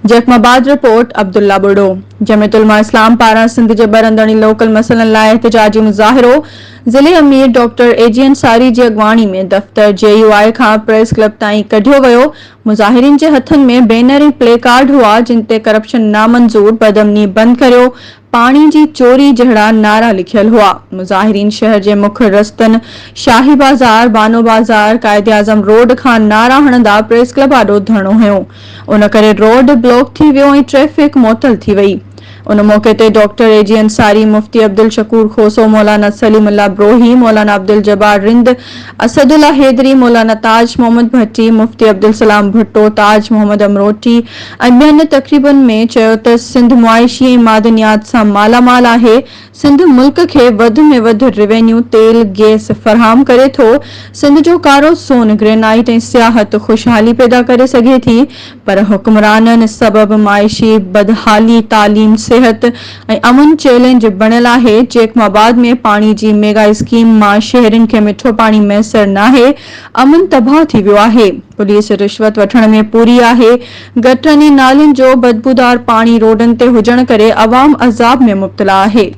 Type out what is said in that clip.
Jacobabad, report, Abdullah Burdo, Jamiat Ulema Islam پاران سنڌ جي ٻرندڙ ۽ لوڪل مسئلن لاء احتجاجي مظاهرو ضلعي امير ڊاڪٽر اي جي انصاري جي اڳواڻي ۾ دفتر جي يو آء کان پريس ڪلب تائين ڪڍيو ويو، مظاهرين جي هٿن ۾ بينر ۽ پلي ڪارڊ هئا جن تي ڪرپشن نامنظور، بدامني بند ڪريو، پاڻي جي چوري جهڙا نعرا لکيل هئا. مظاهرين شهر جي مک رستن شاهي بازار، بانو بازار، قائداعظم روڊ کان نعرا هڻندا پريس ڪلب آڏو ڌرڻو هنيو. ان ڪري روڊ بلاڪ ٿي ويو ۽ ٽريفڪ معطل ٿي وئي. ان موقعي تي ڊاڪٽر اي جي انصاري، مفتي عبدالشڪور کوسو، مولانا سليم الله بروهي، مولانا عبدالجبار رند، اسد الله حيدري، مولانا تاج محمد ڀٽي، مفتي عبدالسلام ڀٽو، تاج محمد امروٽي ۽ ٻين تقريبن ۾ چيو ته سنڌ معاشي ۽ معدنيات سان مالا مال آهي، سنڌ ملڪ کي وڌ ۾ وڌ روينيو، تيل، گئس فراهم ڪري ٿو، سنڌ جو ڪارو سون، گرينائيٽ ۽ سياحت خوشحالي پيدا ڪري سگهي ٿي پر حڪمرانن سبب معاشي بدحالي، تعليم، صحت ۽ امن چئلينج بڻيل آهي، جيڪب آباد ۾ پاڻي جي ميگا اسڪيم مان شهرين کي مٺو پاڻي ميسر ناهي، امن تباهه ٿي ويو آهي، پوليس رشوت وٺڻ ۾ پوري آهي، گٽرن ۽ نالين جو بدبودار پاڻي روڊن تي هجڻ ڪري عوام عذاب ۾ مبتلا آهي.